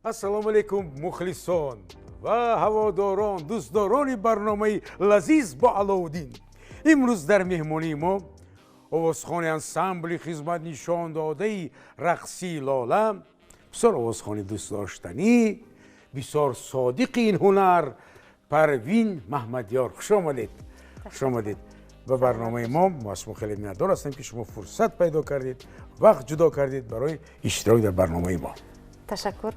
Ассалому алайкум, мухлисон ва ҳаводорон, дӯстдорони барномаи «Лазиз бо Аловуддин». Имрӯз дар меҳмонии мо овозхони ансамбли хизматнишондодаи рақсии «Лола», бисёр овозхони дӯстдоштанӣ, бисёр содиқи ин ҳунар, Парвин Маҳмадёр. Хуш омадед, хуш омадед ба барномаи мо. Мо аз шумо хеле миннатдор ҳастем, ки шумо фурсат пайдо кардед, вақт ҷудо кардед барои иштирок дар барномаи мо. Ташаккур.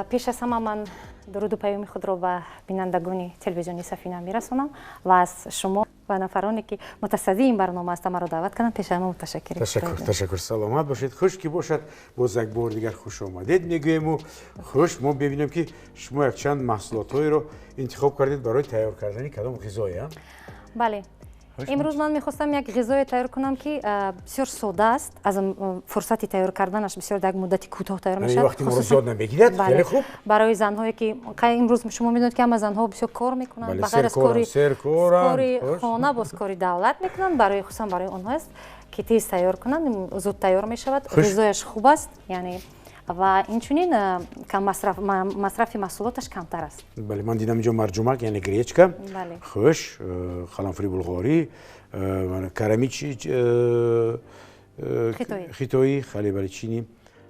Пеш аз ҳама ман дуруду паёми худро ба бинандагони телевизиони «Сафина» мерасонам ва аз шумо ва нафароне, ки мутасаддии ин барнома ҳастанд, маро даъват карданд, пеш аз ҳама муташаккир. Ташаккур, ташаккур, саломат бошед. Хуш ки бошад, боз як бор дигар хуш омадед мегӯему. Хуш, мо бибинем, ки шумо якчанд маҳсулотҳоеро интихоб кардед барои тайёр кардани кадом ғизое? Бале, имрӯз ман мехостам як ғизое тайёр кунам, ки бисёр сода аст, аз фурсати тайёр карданаш бисёр дар як муддати кӯтоҳ тайёр мешавад. Вақти моро зиёд намегирад, хеле хуб. Барои занҳое, ки имрӯз шумо медонед, ки ҳама занҳо бисёр кор мекунанд, ба ғайр аз кори хона боз кори давлат мекунанд, барои хусусан барои онҳо аст, ки тез тайёр кунанд, зуд тайёр мешавад, ғизояш хуб аст, яъне ва инчунин масрафи маҳсулоташ камтар аст. Бале, ман дидам, инҷо марҷумак, яъне гречка, хуш, қаламфури булғорӣ, карами хитоӣ, хеле, бале, чини,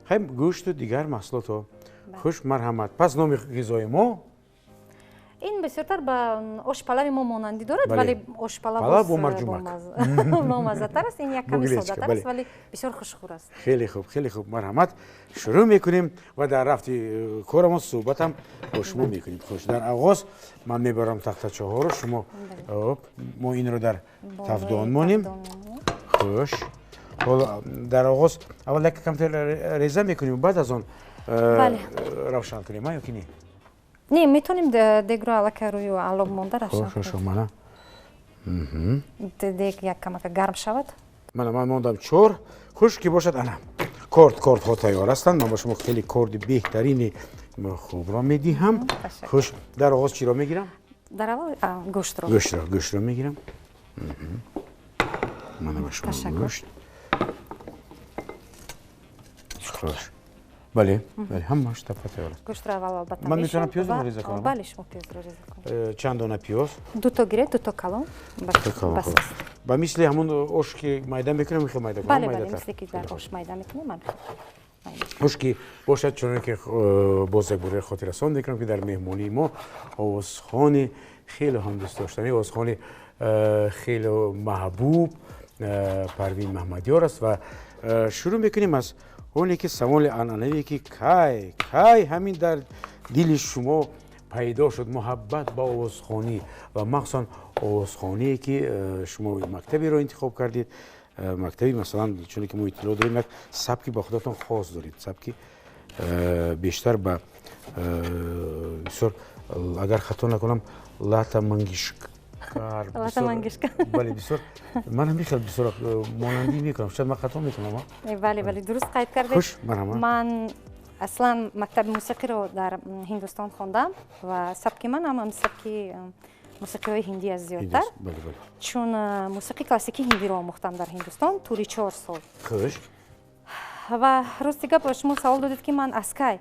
хай, гӯшту дигар маҳсулотҳо. Хуш, марҳамат. Пас номи ғизои мо? Ин бисёртар ба ошпалави мо монандӣ дорад, вале ошпалав бо марҷумак бомаззатар аст. Ин як ками содатар аст, вале бисёр хушхӯр аст. Хеле хуб, хеле хуб. Марҳамат, шурӯъ мекунем ва дар рафти корамон суҳбатам бо шумо мекунем. Хуш, дар оғоз ман мебарам тахтачаҳоро, шумо, мо инро дар тафдон монем. Хуш, ҳоло дар оғоз аввал як камтар реза мекунем, баъд аз он равшан кунем, ё ки не? Не, метавонем дегро аллакай рӯи алов монда равшан. Хуш, мана. Дег як камака гарм шавад. Мана, ман мондам чор. Хуш ки бошад, ана корд, кордҳо тайёр ҳастанд. Ман ба шумо хеле корди беҳтарини хубро медиҳам. Хуш, дар оғоз чиро мегирам? Дар аввал гӯштро. Гӯштро, гӯштро мегирам. Мана ба шумо гӯшт. Хуш, бале, бале, ҳамааш тапа тайёр аст. Гӯштро аввал албатта. Ман метавонам пиёзро реза кунам? Бале, шумо пиёзро реза кунед. Чанд дона пиёз? Дуто гиред, дуто калон бас аст. Ба мисли ҳамон ош, ки майда мекунем, мехел майда кунам? Бале, бале, мисли ки дар ош майда мекунем, ман. Хуш ки бошад, чуноне ки боз як бори хотиррасон мекунам, ки дар меҳмонии мо овозхони хеле ҳам дӯстдоштанӣ, овозхони хеле маҳбуб Парвин Маҳмадёр аст. Ва шурӯъ мекунем аз оне ки саволи анъанавие, ки кай, кай ҳамин дар дили шумо пайдо шуд муҳаббат ба овозхонӣ ва махсусан овозхоние, ки шумо мактаберо интихоб кардед, мактаби, масалан, чуне ки мо иттилоъ дорем, як сабки ба худатон хос доред, сабки бештар ба бисёр, агар хато накунам, Лата Мангишкар. Лата Мангишкар. Бале, бисёр ман ҳамин хел бисёр монандӣ мекунам, шояд ман хато мекунам. Бале, бале, дуруст қайд кардед. Хуш, марҳамат. Ман аслан мактаби мусиқиро дар Ҳиндустон хондам ва сабки ман ҳам сабки мусиқиҳои ҳиндӣ аст зиёдтар, чун мусиқии классикии ҳиндиро омӯхтам дар Ҳиндустон тӯли 4 сол. Хуш. Ва рости гап, шумо савол додед, ки ман аз кай.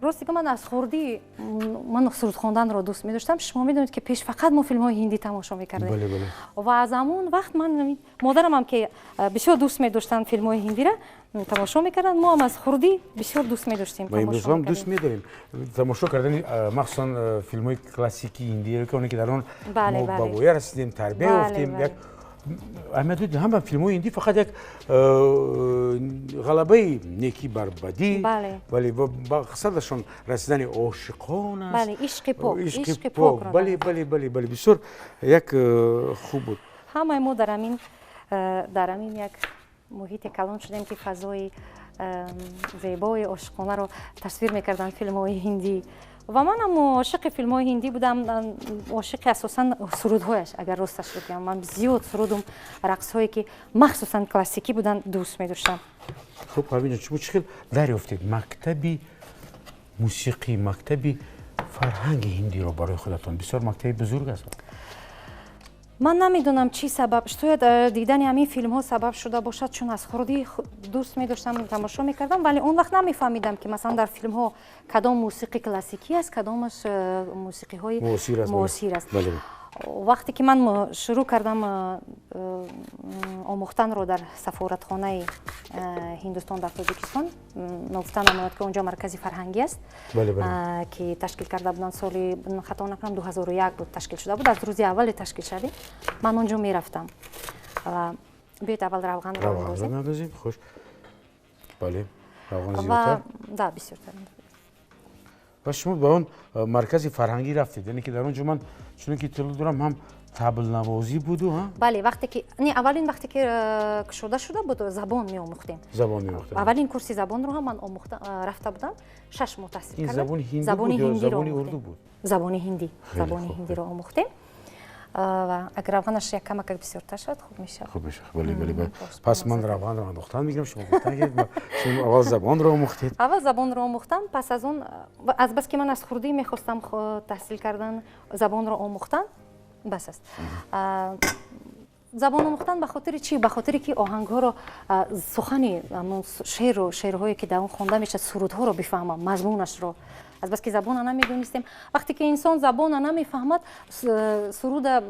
Рости гап, ман аз хурдӣ ман суруд хонданро дӯст медоштам. Шумо медонед, ки пеш фақат мо филмҳои ҳиндӣ тамошо мекардем ва аз ҳамон вақт ман, модарамам, ки бисёр дӯст медоштанд, филмҳои ҳиндира тамошо мекарданд, мо ҳам аз хурдӣ бисёр дӯст медоштем. Ва имрӯз ҳам дӯст медорем тамошо кардани, махсусан филмҳои классикии ҳиндиро, ки оне ки дар он мо ба воя расидем, тарбия ёфтем. Як аҳамият додем, ҳама филмҳои ҳиндӣ фақат як ғалабаи некӣ бар бадӣ, вале ба мақсадашон расидани ошиқон аст. Ишқи пок. Ишқи пок, бале, бале, бале, бале, бисёр як хуб буд. Ҳамаи мо дар ҳамин як муҳите калон шудем, ки фазои зебои ошиқонаро тасвир мекарданд филмҳои ҳиндӣ. Ва манам ошиқи филмҳои ҳиндӣ будам, ошиқи асосан сурудҳояш. Агар росташ бигӯям, ман зиёд сурудум рақсҳое, ки махсусан классикӣ буданд, дӯст медоштам. Хуб, Парвин, шумо чӣ хел дарёфтед мактаби мусиқӣ, мактаби фарҳанги ҳиндиро барои худатон? Бисёр мактаби бузург аст. Ман намедонам чӣ сабаб, шояд дидани ҳамин филмҳо сабаб шуда бошад, чун аз хурдӣ дӯст медоштам, тамошо мекардам, вале он вақт намефаҳмидам, ки масалан дар филмҳо кадом мусиқӣ классикӣ аст, кадомаш мусиқиҳои муосир аст. Вақте ки ман шурӯъ кардам омӯхтанро дар сафоратхонаи Ҳиндустон дар Тоҷикистон, ногуфта намояд, ки онҷо маркази фарҳангӣ аст, ки ташкил карда буданд соли, хато накунам, 2001 буд ташкил шуда буд. Аз рӯзи аввали ташкил шавӣ ман онҷо мерафтам. Биёед аввал равғанро андозем. Хуш. Бале, равған зиёдтар? Да, бисёртар. Ва шумо ба он маркази фарҳангӣ рафтед, яъне ки дар он ҷо ман чунон ки иттилоъ дорам, ҳам таблнавозӣ буду, ҳа? Бале, вақте ки не, аввалин вақте ки кушода шуда буд, забон меомӯхтем. Забон меомӯхтем. Аввалин курси забонро ҳам ман омӯхта рафта будам, 6 моҳ таҳсил кардам. Ин забони ҳиндӣ буд ё забони урду буд? Забони ҳиндӣ. Забони ҳиндиро омӯхтем. Ва агар равғанаш як камакак бисёртар шавад, хуб мешавад. Хуб мешавад. Бале, бале, бале. Пас ман равғанро андохтан мегирам, шумо гуфтан ки шумо аввал забонро омӯхтед. Аввал забонро омӯхтам, пас аз он, азбаски ман аз хурдӣ мехостам таҳсил кардан, забонро омӯхтан, бас аст. Забон омӯхтан ба хотири чӣ? Ба хотире ки оҳангҳоро, сухани шеъру шеърҳое ки дар он хонда мешавад, сурудҳоро бифаҳмам, мазмунашро. Азбаски забона намедонистем. Вақте ки инсон забона намефаҳмад, суруда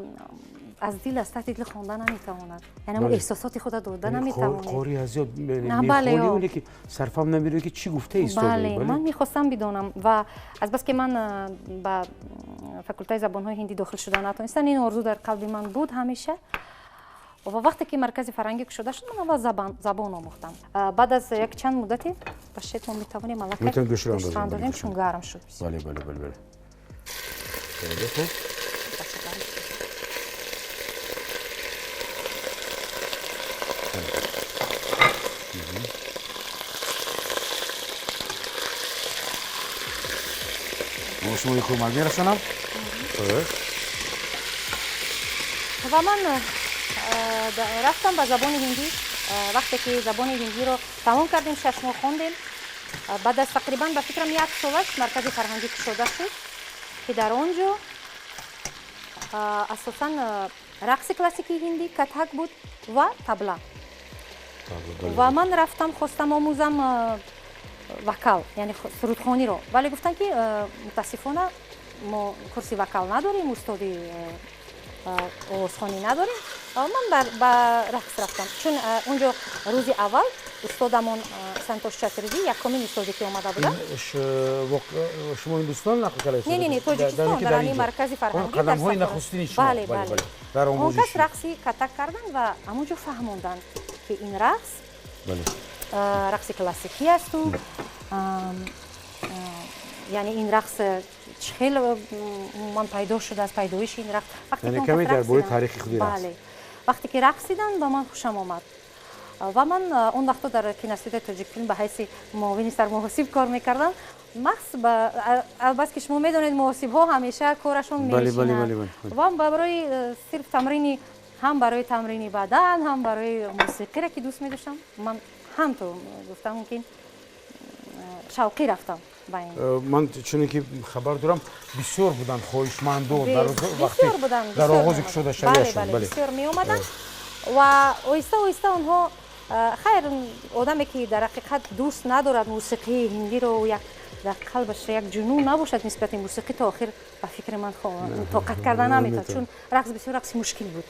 аз дил, аз таҳти дил хонда наметавонад. Яъне ҳамон эҳсосоти худро дода наметавонад. Қори аз ёд мехонӣ, оле ки сарфаҳм намерӯӣ, ки чӣ гуфта истодаӣ. Бале, ман мехостам бидонам ва азбаски ман ба факултаи забонҳои ҳиндӣ дохил шуда натонистам, ин орзу дар қалби ман буд ҳамеша. Ва вақте ки маркази фарҳангӣ кушода шуд, ман аввал забон омӯхтам. Баъд аз як чанд муддате ба шет мо метавонем аллакай гӯштро андозем, чун гарм шуд. Бале, бале, бале, бале. Хеле хуб. Шумо хурмак мерасонам. Ва ман рафтам ба забони ҳиндӣ. Вақте ки забони ҳиндиро тамом кардем, 6 моҳ хондем. Баъд аз тақрибан, ба фикрам, як солаш маркази фарҳангӣ кушода шуд, ки дар он ҷо асосан рақси классикии ҳиндӣ, катҳак буд ва табла. Ва ман рафтам, хостам омӯзам вокал, яъне сурудхониро, вале гуфтанд, ки мутаассифона мо курси вокал надорем, устоди овозхонӣ надорем. Ман ба рақс рафтам, чун онҷо рӯзи аввал устодамон Сантош Чаттерҷӣ, якумин устоде ки омада буданд. Шумо Ҳиндустон нақл кардаед? Не, не, не, Тоҷикистон, дар ҳамин маркази фарҳангӣ. Қадамҳои нахустини шумо. Бале, бале. Он кас рақси катак карданд ва ҳамонҷо фаҳмонданд, ки ин рақс рақси классикӣ асту, яъне ин рақс чӣ хел ман пайдо шудааст, пайдоиши ин рақс. Яъне каме дар бораи таърихи худи рақс. Бале. Вақте ки рақсиданд, ба ман хушам омад. Ва ман он вақто дар киностудияи Тоҷикфилм ба ҳайси муовини сармуҳосиб кор мекардам. Махз албас ки шумо медонед, муҳосибҳо ҳамеша корашон мешинанд. Ва барои сирф тамрини, ҳам барои тамрини бадан, ҳам барои мусиқиро ки дӯст медоштам, ман ҳам то гуфтам мумкин шавқӣ рафтам. Ман чуне ки хабар дорам, бисёр буданд хоҳишмандон дар вақти дар оғози кушодашавиашон. Бисёр меомаданд ва оҳиста оҳиста онҳо, хайр, одаме ки дар ҳақиқат дӯст надорад мусиқии ҳиндиро, як дар қалбаш як ҷунун набошад нисбати мусиқӣ, то охир ба фикри ман тоқат карда наметавонад, чун рақс бисёр рақси мушкил буд.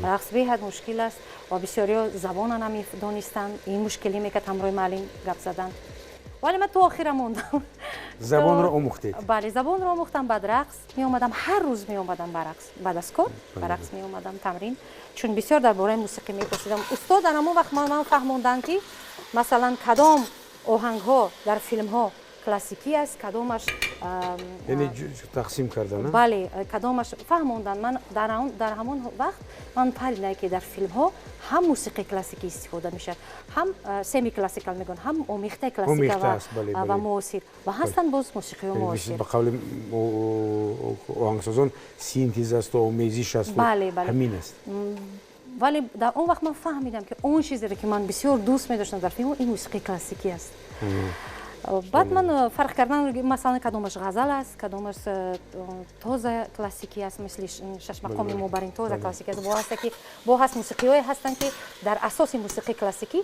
Рақс беҳад мушкил аст ва бисёриҳо забона намедонистанд, ин мушкилӣ мекард ҳамроҳи маълим гап задан. Вале ман то охира мондам. Забонро омӯхтед? Бале, забонро омӯхтам, баъд рақс меомадам, ҳар рӯз меомадам ба рақс, баъд аз кор ба рақс меомадам, тамрин, чун бисёр дар бораи мусиқӣ мепурсидам. Устод дар ҳамон вақт ман фаҳмонданд, ки масалан кадом оҳангҳо дар филмҳо классикӣ аст, кадомаш, яъне тақсим кардан? Бале, кадомаш фаҳмонданд. Ман дар ҳамон вақт ман фаҳмидам, ки дар филмҳо ҳам мусиқии классикӣ истифода мешавад, ҳам semi-classical мегӯянд, ҳам омехтаи классика ва муосир, ва ҳастанд боз мусиқиҳои муосир. Ба қавли оҳангсозон синтез асту омезиш асту ҳамин аст. Вале дар он вақт ман фаҳмидам, ки он чизеро ки ман бисёр дӯст медоштам дар филмҳо, ин мусиқии классикӣ аст. Баъд ман фарқ кардан, масалан, кадомаш ғазал аст, кадомаш тоза классикӣ аст, мисли шашмақоми мо бар ин тоза классикӣ аст. Бо ҳаста ки бо ҳаст мусиқиҳое ҳастанд, ки дар асоси мусиқии классикӣ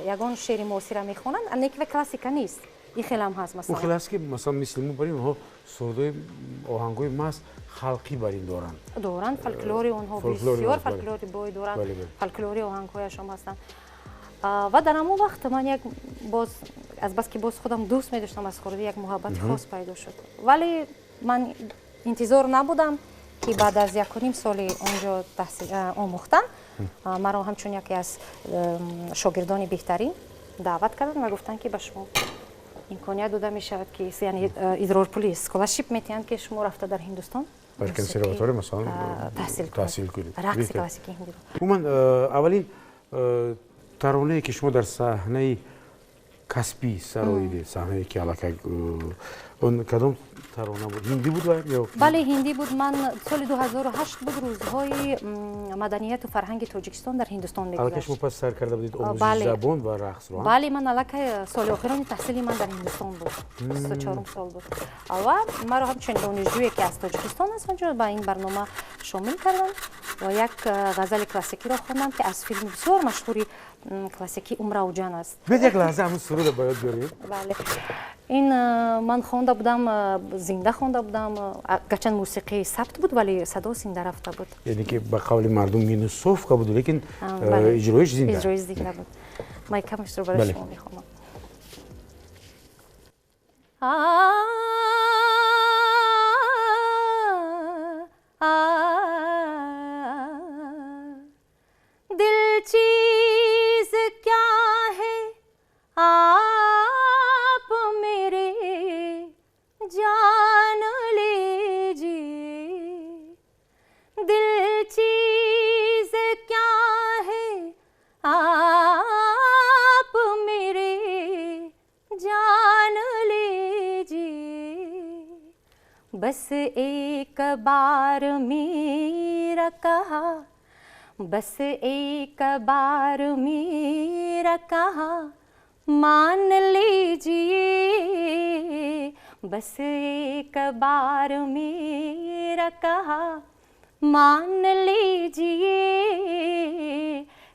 ягон шеъри муосира мехонанд, не ки классика нест. Ин хелам ҳаст, масалан. Он хел аст, ки масалан мисли мо бар инҳо сурудҳои оҳангҳои маст халқӣ бар ин доранд. Доранд, фолклори онҳо бисёр фолклори бой доранд, фолклори оҳангҳояшон ҳастанд. Ва дар ҳамон вақт ман як боз азбаски боз худам дӯст медоштам, аз хурдӣ як муҳаббати хос пайдо шуд. Вале ман интизор набудам, ки баъд аз 1.5 соли онҷо омӯхтан маро ҳамчун яке аз шогирдони беҳтарин даъват карданд ва гуфтанд, ки ба шумо имконият дода мешавад, ки яъне идрорпули scholarship метиҳанд, ки шумо рафта дар Ҳиндустон дар консерватория масалан таҳсил кунед, рақси классикии ҳиндиро. Умуман, аввалин таронае, ки шумо дар саҳнаи касбӣ сароидед, саҳнае ки аллакай, он кадом тарона буд? Ҳиндӣ буд ё? Бале, ҳиндӣ буд. Ман соли 2008 буд, рӯзҳои маданияту фарҳанги Тоҷикистон дар Ҳиндустон мегузашт. Аллакай шумо пас сар карда будед омӯзиши забон ва рақсро? Бале, ман аллакай соли охирони таҳсили ман дар Ҳиндустон буд, 24-ум сол буд, ва маро ҳамчун донишҷӯе, ки аз Тоҷикистон аст, онҷо ба ин барнома шомил карданд ва як ғазали классикиро хондам, ки аз филми бисёр машҳури классикӣ Умрауҷан аст. Биёед, як лаҳза ҳамун суруда ба ёд биёрем. Бале, ин ман хонда будам, зинда хонда будам, гарчанд мусиқии сабт буд, вале садо зинда рафта буд. Яъне ки ба қавли мардум минусовка буд, лекин иҷроиш зинда. Иҷроиш зинда буд. Ман камашро барои шумо мехонам. दिल चीज क्या है आप मेरे जान लीजिए, दिल चीज क्या है आप मेरे जान लीजिए, बस एक बार मेरा कहा, बस एक बार मेरा कहा मान लीजिए, बस एक बार मेरा कहा मान लीजिए,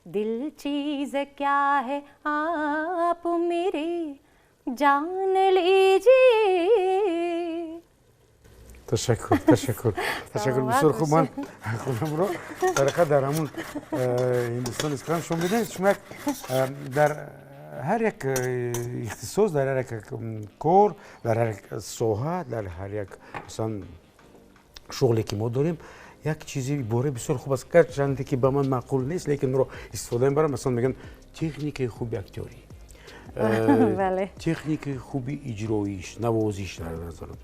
दिल चीज़ क्या है आप मेरे जान लीजिए। Ташаккур, ташаккур, ташаккур, бисёр хуб. Ман худамро тариқа дар ҳамун Ҳиндустон ҳис кардам. Шумо медонед, шумо як дар ҳар як ихтисос, дар ҳар як кор, дар ҳар як соҳа, дар ҳар як масалан шуғле, ки мо дорем, як чизи ибораи бисёр хуб аст, гарчанде ки ба ман маъқул нест, лекин онро истифода мебарам. Масалан, мегӯянд техникаи хуби актёрӣ, техникаи хуби иҷроиш, навозиш дар назарам.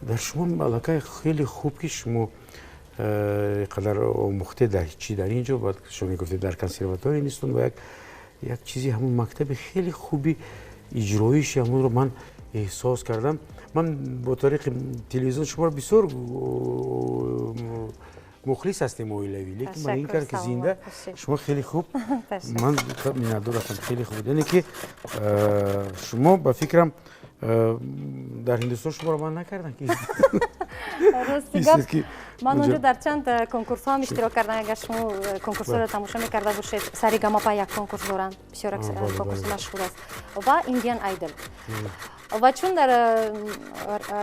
Дар шумо аллакай хеле хуб, ки шумо қадар омӯхте дар чи дар ин ҷо, баъд шумо мегуфтед дар консерватория Ҳиндустон, ва як чизи ҳамун мактаби хеле хуби иҷроиши ҳамунро ман эҳсос кардам. Ман бо тариқи телевизион шуморо бисёр мухлис ҳастем оилавӣ, лекин ман ин кард, ки зинда шумо хеле хуб, ман миннатдор ҳастам, хеле хуб буд. Яъне ки шумо, ба фикрам, дар Ҳиндустон шуморо ман накардам, ки Рости гап, ман онҷо дар чанд конкурсҳо ҳам иштирок кардам. Агар шумо конкурсҳоро тамошо мекарда бошед, Сарегамапа як конкурс доранд, бисёр конкурси машҳур аст, ва Indian Idol. Ва чун дар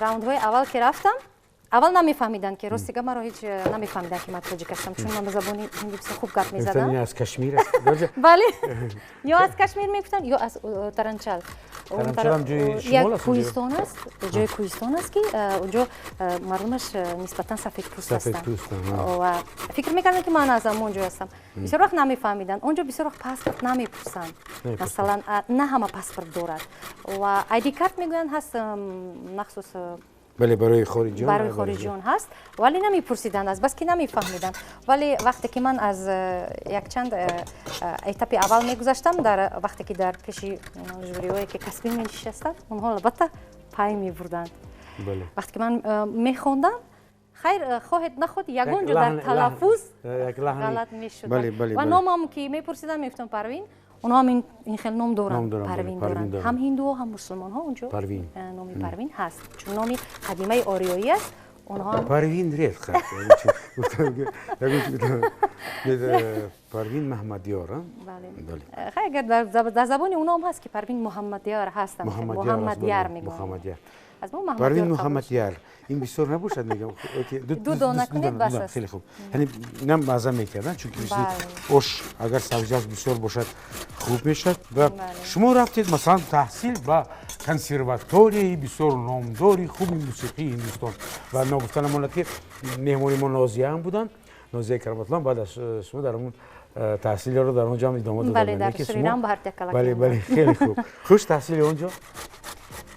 раундҳои аввал ки рафтам, аввал намефаҳмиданд, ки рости гап, маро ҳеҷ намефаҳмиданд, ки ман тоҷик ҳастам, чун ман ба забони ҳинди бисёр хуб гап мезадам. Аз Кашмир аст? Бале, ё аз Кашмир мегуфтанд, ё аз Таранчал. Як кӯҳистон аст, ҷои кӯҳистон аст, ки онҷо мардумаш нисбатан сафедпӯст ҳастанд, ва фикр мекарданд, ки ман аз ҳамон ҷой ҳастам. Бисёр вақт намефаҳмиданд. Онҷо бисёр вақт паспорт намепурсанд, масалан, на ҳама паспорт дорад, ва ID карт мегӯянд ҳаст махсус. Бале, барои хориҷиён. Барои хориҷиён ҳаст, вале намепурсиданд, аз бас ки намефаҳмиданд. Вале вақте ки ман аз якчанд этапи аввал мегузаштам, дар вақте ки дар пеши жюриҳое, ки касбӣ менишастанд, онҳо албатта пай мебурданд. Вақте ки ман мехондам, хайр, хоҳед нахоҳед, ягон ҷо дар талаффуз ғалат мешуд. Ва номам ки мепурсиданд, мегуфтам Парвин. Онҳо ҳам ин хел ном доранд, Парвин доранд. Ҳам ҳиндуҳо, ҳам мусулмонҳо онҷо номи Парвин ҳаст, чун номи қадимаи ориёӣ аст. Онҳо Парвин редко. Парвин Маҳмадёр. Бале. Агар дар забони онҳо ҳам ҳаст, ки Парвин Муҳаммадёр ҳастанд, Муҳаммадёр мегӯянд. Парвин Муҳаммадёр. Ин бисёр набошад, мегам. Ду дона кунед, бас аст. Хеле хуб. Яъне инам мазза мекард, чунки мисли ош агар сабзиаш бисёр бошад, хуб мешавад. Ва шумо рафтед, масалан, таҳсил ба консерваторияи бисёр номдори хуби мусиқии Ҳиндустон. Ва ногуфта намонад, ки меҳмони мо Нозия ҳам буданд. Нозия Кароматлон баъд аз шумо дар он таҳсилро дар он ҷо ҳам идома доданд. Бале, дар Шрирам Бхартия Кала. Бале, бале, хеле хуб. Хуш таҳсили он ҷо?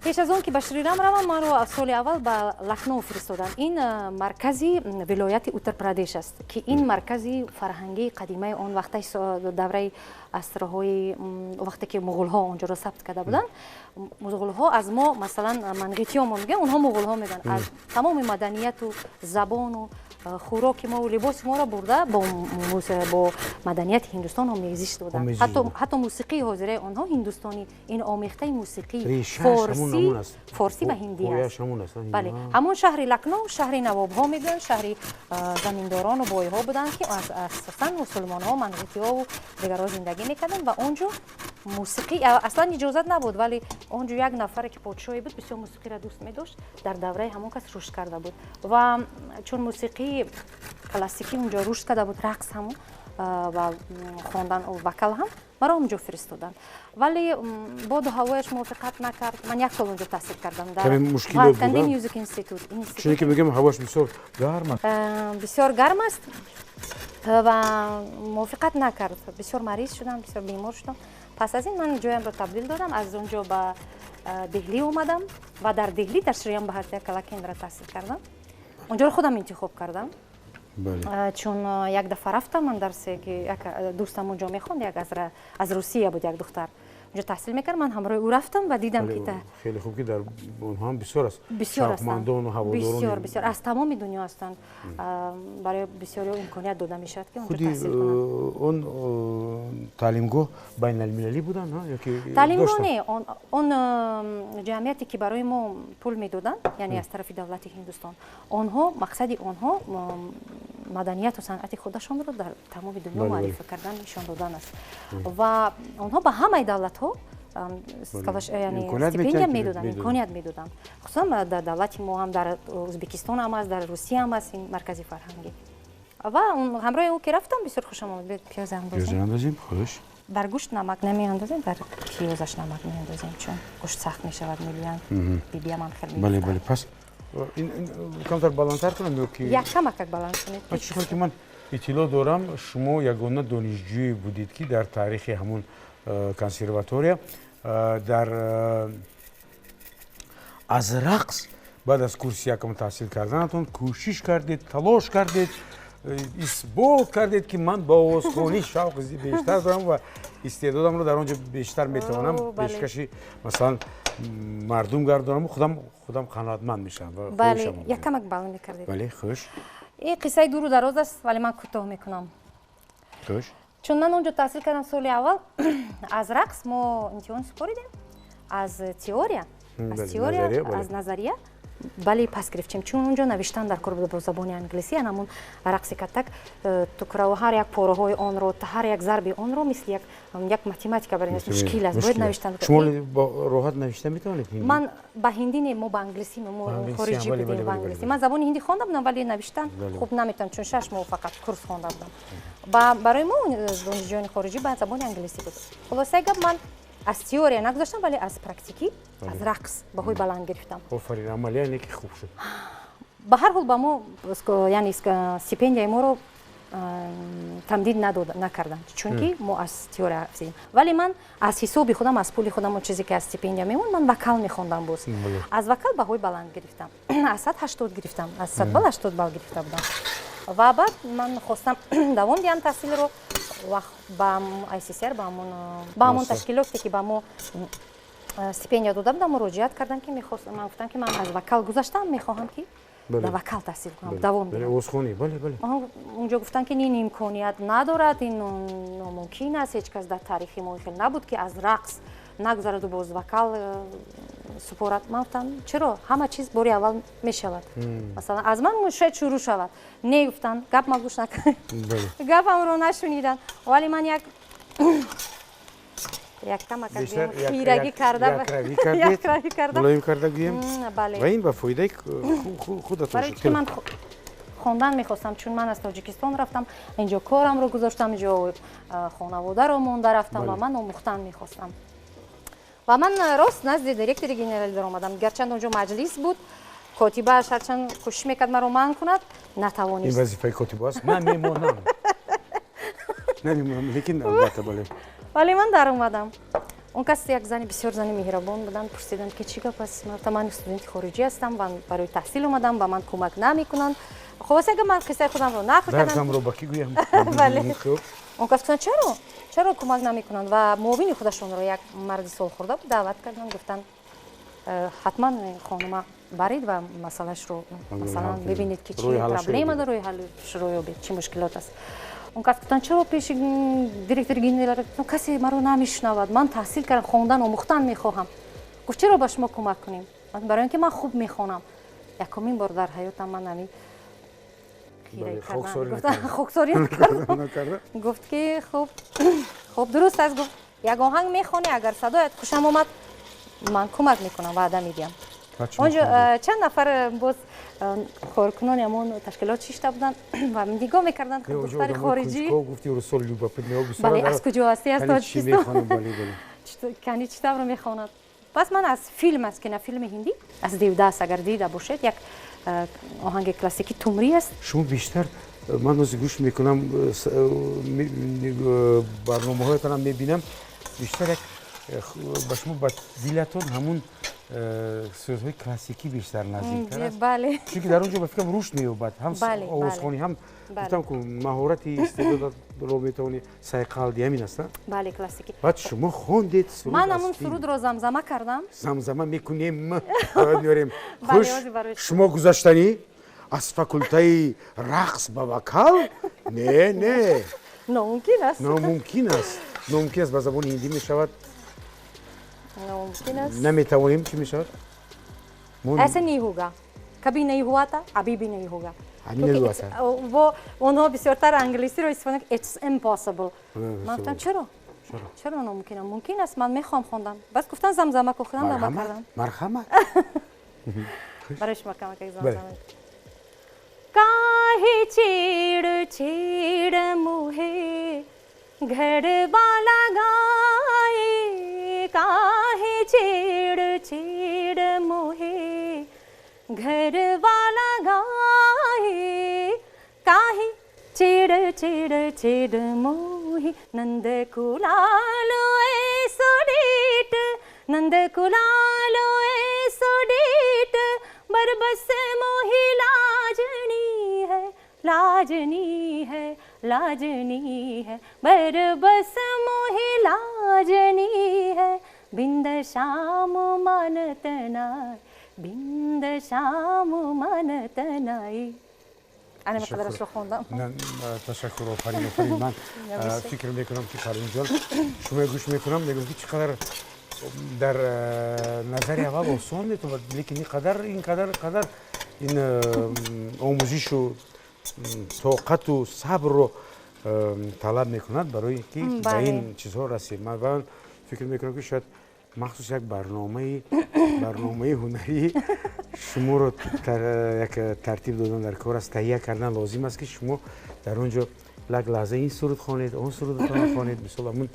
Пеш аз он ки ба Шрирам равам, манро соли аввал ба Лакноу фиристоданд. Ин маркази вилояти Уттарпрадеш аст, ки ин маркази фарҳангии қадимаи он вақтаи давраи асрҳои вақте ки муғулҳо онҷоро сабт карда буданд. Муғулҳо аз мо, масалан, манғитиё мо мегӯям, онҳо муғулҳо мегӯянд. Аз тамоми маданияту забону хӯроки мо либоси моро бурда бо маданияти ҳиндустон омезиш доданд. Ҳатто мусиқии ҳозираи онҳо ҳиндустонӣ, ин омехтаи мусиқии форсӣ ва ҳиндӣ аст. Бале, ҳамон шаҳри Лакноу шаҳри навобҳо мегӯянд, шаҳри заминдорону бойҳо буданд, ки асосан мусулмонҳо, манғитиҳову дигарҳо зиндагӣ мекарданд ва он ҷо мусиқӣ аслан иҷозат набуд, вале он ҷо як нафаре ки подшоҳе буд, бисёр мусиқиро дӯст медошт, дар давраи ҳамон кас рушд карда буд ва чун мусиқии классикӣ унҷо рушд карда буд, рақс ҳамон ва хондан вокал ҳам, маро онҷо фиристоданд. Вале боду ҳавояш мувофиқат накард. Ман як сол онҷо таҳсил кардам дар Bhatkhande Music Institute. Чунки мегӯям, ҳавош бисёр гарм аст. Бисёр гарм аст ва мувофиқат накард. Бисёр мариз шудам, бисёр бемор шудам. Пас аз ин ман ҷоямро табдил додам, аз он ҷо ба Деҳлӣ омадам ва дар Деҳлӣ дар Шриям Бхартия Кала Кендра таҳсил кардам. Онҷоро худам интихоб кардам. Чун як дафъа рафтам ман дарсе, ки як дӯстам онҷо мехонд, як аз Русия буд, як духтар онҷо таҳсил мекард, ман ҳамроҳи ӯ рафтам ва дидам, ки хеле хуб, ки дар онҳо ҳам бисёр аст. Бисёр ҳастанд, бисёр бисёр аз тамоми дунё ҳастанд. Барои бисёриҳо имконият дода мешавад, ки онҷо таҳсил кунанд. Он таълимгоҳ байналмилалӣ буданд ёки? Таълимгоҳ не, он ҷамъияте, ки барои мо пул медоданд, яъне аз тарафи давлати Ҳиндустон, онҳо мақсади онҳо маданияту санъати худашонро дар тамоми дунё муаррифӣ кардан, нишон додан аст. Ва онҳо ба ҳамаи давлатҳо стипендия медоданд, имконият медоданд. Хусусан дар давлати мо ҳам, дар Ӯзбекистон ҳам аст, дар Русия ҳам аст ин маркази фарҳангӣ. Ва ҳамроҳи ӯ ки рафтам, бисёр хушам омад. Пиёз андозем. Андозем, хуш. Бар гӯшт намак намеандозем, бар пиёзаш намак меандозем, чун гӯшт сахт мешавад, мегӯянд. Бибиям ҳам хел. Бале, бале. Пас ин камтар баландтар кунам ё ки? Як камакак баланд кунед. Чӣ хел ки ман иттилоъ дорам, шумо ягона донишҷӯе будед, ки дар таърихи ҳамон консерватория дар аз рақс баъд аз курси якум таҳсил карданатон кӯшиш кардед, талош кардед, исбот кардед, ки ман ба овозхонӣ шавқи бештар дорам ва истеъдодамро дар он ҷо бештар метавонам пешкаши, масалан, мардум гардонам, худам қаноатманд мешавам. Бале, як камак баланд мекардед. Бале, хуш. Ин қиссаи дуру дароз аст, вале ман кӯтоҳ мекунам. Хуш. Чун ман онҷо таҳсил кардам, соли аввал аз рақс мо имтиҳон супоридем, аз теория, аз теория, аз назария бале пас гирифтем, чун онҷо навиштан дар кор буд бо забони англисӣ. Ҳамон рақси катак тукрау ҳар як пораҳои онро, ҳар як зарби онро мисли як математика барои мушкил аст, бояд навиштан. Шумо роҳат навишта метавонед? Ман ба ҳиндӣ не, мо ба англисӣ, мо хориҷӣ будем, ба англисӣ. Ман забони ҳиндӣ хонда будам, вале навиштан хуб наметавонам, чун 6 моҳ фақат курс хонда будам. Барои мо, донишҷӯёни хориҷӣ, ба забони англисӣ буд. Хулосаи гап, ман аз теория нагузаштам, вале аз практикӣ, аз рақс баҳои баланд гирифтам. Офарин, амалия не ки хуб шуд. Ба ҳар ҳол, ба мо, яъне стипендияи моро тамдид накарданд, чунки мо аз теория афзидем. Вале ман аз ҳисоби худам, аз пули худам, он чизе ки аз стипендия мемонд, ман вокал мехондам. Боз аз вокал баҳои баланд гирифтам, аз 100 80 гирифтам, аз 100 балл 80 балл гирифта будам. Ва баъд ман хостам давом диҳам таҳсилро ва ба ICCR, ба ҳамон ташкилоте, ки ба мо стипендия дода будам, муроҷиат кардам, ки ман гуфтам, ки ман аз вокал гузаштам, мехоҳам, ки Дар вокал таҳсил кунам, давом диҳам. Овозхонӣ, бале, бале. Унҷо гуфтанд, ки ин имконият надорад, ин номумкин аст, ҳеҷ кас дар таърихи мо хел набуд, ки аз рақс нагузараду боз вокал супорад. Ман гуфтам, чаро, ҳама чиз бори аввал мешавад, масалан, аз ман шояд шурӯъ шавад. Не, гуфтанд, гап ма гӯш накард, гапамро нашуниданд, вале ман як хирагӣ карда, якравӣ карда, мулоим карда гӯем, ва ин ба фоидаи худатон. Барои ки ман хондан мехостам, чун ман аз Тоҷикистон рафтам, инҷо корамро гузоштам, инҷо хонаводаро монда рафтам ва ман омӯхтан мехостам. Ва ман рост назди директори генералӣ даромадам, гарчанд онҷо маҷлис буд, котибааш ҳарчанд кӯшиш мекард маро манъ кунад, натавонист. Ин вазифаи котиба аст. Ман мемонам, намемонам, лекин албатта, бале. Вале ман даромадам. Он кас як зани бисёр зани меҳрабон буданд. Пурсиданд, ки чӣ гап аст. Ман гуфтам, ман студенти хориҷӣ ҳастам ва барои таҳсил омадам, ба ман кӯмак намекунанд. Хулоса, агар ман қиссаи худамро нақл кардам, дардамро ба кӣ гӯям? Бале, он кас гуфтанд, чаро кӯмак намекунанд, ва муовини худашонро, як марди солхӯрда буд, даъват карданд, гуфтанд, ҳатман хонума баред ва масъалашро, масалан, бибинед, ки чӣ проблема дорад, роҳи ҳаллашро ёбед, чӣ мушкилот аст. Он кас гуфтанд, чаро пеши директори генерал? Касе маро намешунавад, ман таҳсил кардам, хондан, омӯхтан мехоҳам. Гуфт, чаро ба шумо кӯмак кунем? Барои ин ки ман хуб мехонам. Якумин бор дар ҳаётам ман ами хоксорӣ кардам. Гуфт, ки хуб, хуб, дуруст аст. Гуфт, як оҳанг мехонӣ, агар садоят хушам омад, ман кӯмак мекунам, ваъда медиҳам. Онҷо чанд нафар боз коркунони ҳамон ташкилот шишта буданд ва нигоҳ мекарданд, духтари хориҷӣ. Бале, аз куҷо ҳастӣ? Аз Тоҷикистон. Кани, чӣ тавр мехонад? Пас ман аз филм, аз кинофилми ҳиндӣ, аз Девдас, агар дида бошед, як оҳанги классикӣ, тумрӣ аст. Шумо бештар, ман ҳозир гӯш мекунам, барномаҳоятонам мебинам, бештар як ба шумо, ба дилатон ҳамун сурудҳои классикӣ бештар наздиктар аст. Бале. Чунки дар он ҷо, ба фикрам, рушд меёбад ҳам овозхонӣ, ҳам, гуфтам ку, маҳорати истеъдодро метавонӣ сайқал диҳӣ, ҳамин аст. Бале, классикӣ. Баъд шумо хондед. Ман ҳамун сурудро замзама кардам. Замзама мекунем, меорем. Хуш, шумо гузаштанӣ аз факултаи рақс ба вокал? Не, не. Номумкин аст. Номумкин аст, номумкин аст. Ба забони ҳиндӣ мешавад. Номумкин аст. Наметавонем, чӣ мешавад? ऐसे नहीं होगा, कभी नहीं हुआ था, अभी भी नहीं होगा. Ҳамин नहीं हुआ था. Во онҳо бисёртар англисиро истифода, it's impossible. Ман гуфтам, чаро, чаро номумкин? Мумкин аст, ман мехоҳам хондан. Бас гуфтан, замзама ку, худам зама кардам. Марҳамат. Барои шумо камакак замзама. काहे छेड़ छेड़ मुहे घड़वाला गाए, काहे छेड़ छेड़ मुहे घड़वाला गाए, काहे छेड़ छेड़ छेड़ मोहे नंद कुलालो सोडेट, नंद कुलालो सोडेट, बरबस मोहि लाजनी है, लाजनी है, लाजनी है, बरबस मोहि लाजनी है, बिंद श्याम मानत नाय, बिंद श्याम मानत नाय. Ана миқдарашро хондам. Ташаккур, офарин, офарин. Ман фикр мекунам, ки Парвинҷон, шумо гӯш мекунам, мегӯям, ки чӣ қадар дар назари аввал осон метавонад, лекин ин қадар, ин қадар қадар ин омӯзишу тоқату сабрро талаб мекунад, барои ки ба ин чизҳо расид. Ман фикр мекунам, ки шояд махсус як барномаи ҳунарӣ шуморо як тартиб додан дар кор аст, таҳия кардан лозим аст, ки шумо дар он ҷо як лаҳза ин суруд хонед, он сурудатонро хонед, мисол, ҳамун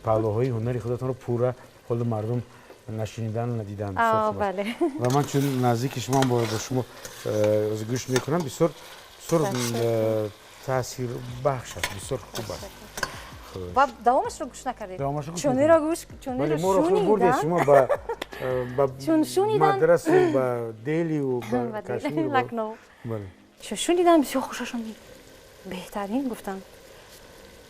паҳлӯҳои ҳунари худатонро пурра ҳоло мардум нашунидану надиданд. Ва ман чун наздики шумо, бо шумо гӯш мекунам, бисёр бисёр таъсирбахш аст, бисёр хуб аст. Ва давомашро гӯш накардед. Чунеро гӯш, чунеро шунидам. Шумо ба чун шунидам Мадрасу, ба Делию, ба Кашмир. Лакноу. Чун шунидам, бисёр хушашон, беҳтарин гуфтанд.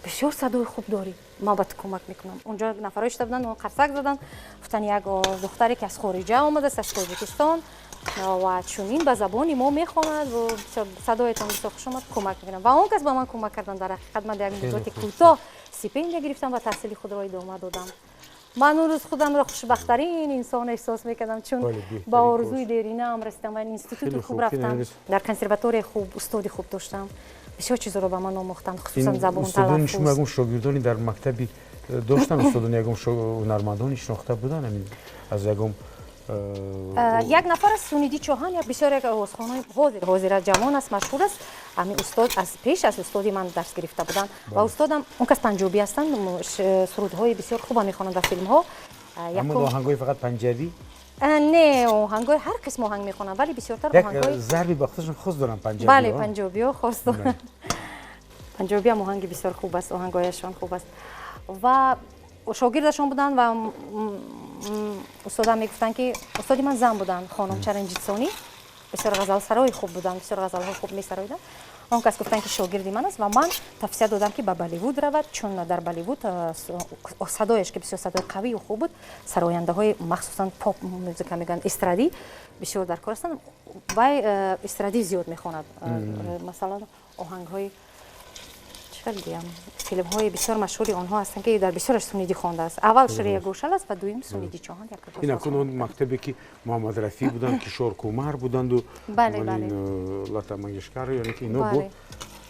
Бисёр садои хуб дорӣ, ман ба ту кӯмак мекунам. Онҷо нафарҳое шуда буданд, онҳо қарсак заданд, гуфтанд як духтаре ки аз хориҷа омадааст, аз Тоҷикистон, ва чунин ба забони мо мехонад ва садоятон бисёр хуш омад, кӯмак мекунам. Ва он кас ба ман кӯмак карданд. Дар ҳақиқат ман дар як муддати кӯтоҳ стипендия гирифтам ва таҳсили худро идома додам. Ман он рӯз худамро хушбахттарин инсон эҳсос мекардам, чун ба орзуи деринаам расидам ва институти хуб рафтам, дар консерватория хуб устоди хуб доштам, бисёр чизҳоро ба ман омӯхтанд, хусусан забон, талаффуз. Шумо ягон шогирдони дар мактаби доштан, устодони ягон ҳунармандони шинохта буданд аз ягон? Як нафар аз Суниди Чоҳан, як бисёр як овозхонаи ҳозира ҷавон аст, машҳур аст. Ҳамин устод аз пеш аз устоди ман дарс гирифта буданд ва устодам он кас панҷобӣ ҳастанд, сурудҳои бисёр хуба мехонанд дар филмҳо. Ҳамон оҳангҳои фақат панҷабӣ? Не, оҳангҳои ҳар қисм оҳанг мехонанд, вале бисёртар оҳангҳои зарби ба худашон хос доранд панҷабиҳо. Бале, панҷобиҳо хос доранд. Панҷобӣ ҳам оҳанги бисёр хуб аст, оҳангҳояшон хуб аст. Ва шогирдашон буданд ва устодам мегуфтанд ки устоди ман зан буданд, хонум Чаранҷитсонӣ, бисёр ғазалсарои хуб буданд, бисёр ғазалҳо хуб месароиданд. Он кас гуфтанд ки шогирди ман аст ва ман тавсия додам ки ба Болливуд равад, чун дар Болливуд садояш ки бисёр садои қавию хуб буд, сарояндаҳои махсусан поп музыка мегӯянд, эстрадӣ бисёр дар кор ҳастанд. Вай эстрадӣ зиёд мехонад, масалан оҳангҳои гӯям, филмҳои бисёр машҳури онҳо ҳастанд ки дар бисёраш Суниди хондааст. Аввал Шрея Гошал аст ва дуюм Суниди Чоҳан. Ин акун он мактабе ки Муҳаммад Рафӣ буданд, Кишор Кумар буданду Лата Мангешкар, яъне ки ино бо